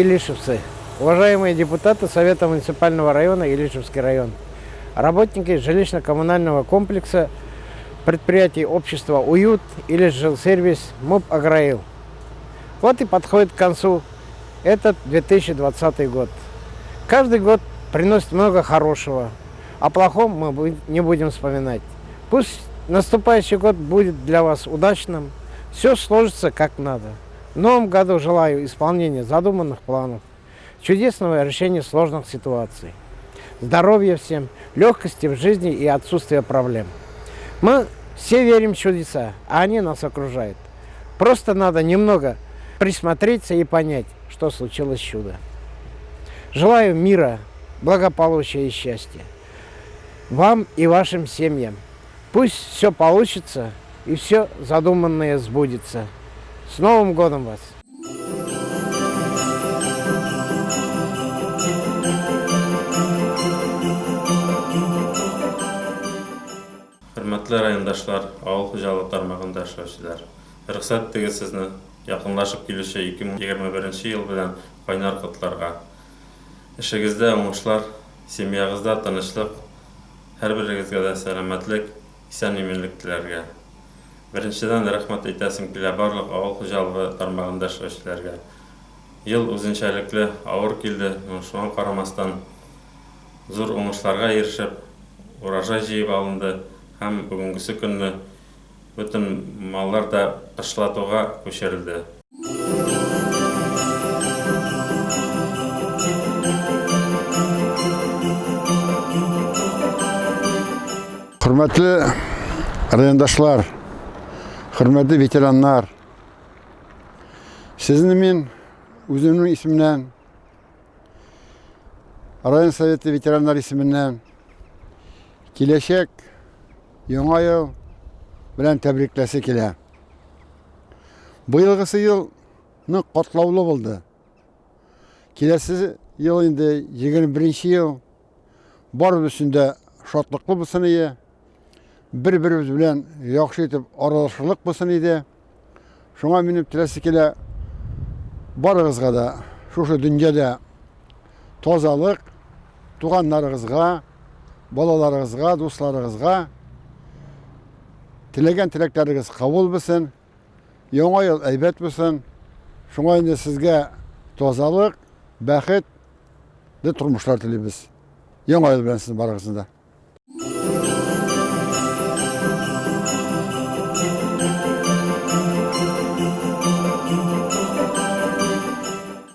Илишевцы, уважаемые депутаты Совета муниципального района Илишевский район, работники жилищно-коммунального комплекса предприятий общества «Уют» или «Жилсервис» МУП «Аграил». Вот и подходит к концу этот 2020 год. Каждый год приносит много хорошего, о плохом мы не будем вспоминать. Пусть наступающий год будет для вас удачным, все сложится как надо. В новом году желаю исполнения задуманных планов, чудесного решения сложных ситуаций, здоровья всем, легкости в жизни и отсутствия проблем. Мы все верим в чудеса, а они нас окружают. Просто надо немного присмотреться и понять, что случилось чудо. Желаю мира, благополучия и счастья. Вам и вашим семьям. Пусть все получится и все задуманное сбудется. С Новым годом вас! Хөрмәтле райондашлар, авыл хуҗалыгы тармагында эшләүчеләр! Рөхсәт итегез сезне якынлашып килүче 2021 ел белән кайнар котларга. Эшегездә уңышлар, семьягызда тынычлык, һәрберегезгә дә сәламәтлек, исән-иминлек теләргә. Беренчедән, рәхмәт әйтәсем килә барлык авыл хуҗалыгы тармагында эшләүчеләргә. Ел үзенчәлекле, авыр килде, но шуңа карамастан, зур уңышларга ирешеп, урожай җыеп алынды һәм бүгенгесе көнне бөтен маллар да кышлатуга күчерелде. Хөрмәтле райондашлар, хөрмәтле ветераннар, сезне мин үземнең исемнән, район советы ветераннар исеменнән киләчәк яңа ел белән тәбрикләсе килә. Быелгысы ел нык катлаулы булды. Киләсе ел инде 21 ел барыбыз өчен дә шатлыклы булсын иде. Бер-беребез белән яхшы итеп аралашырлык булсын иде. Шуңа минем теләсе килә барыгызга да шушы дөньяда тазалык, туганнарыгызга, балаларыгызга, дусларыгызга теләгән теләкләрегез кабул булсын. Яңа ел әйбәт булсын. Шуңа инде сезгә тазалык, бәхет, тормышлар телибез. Яңа ел белән сезне барыгызны да.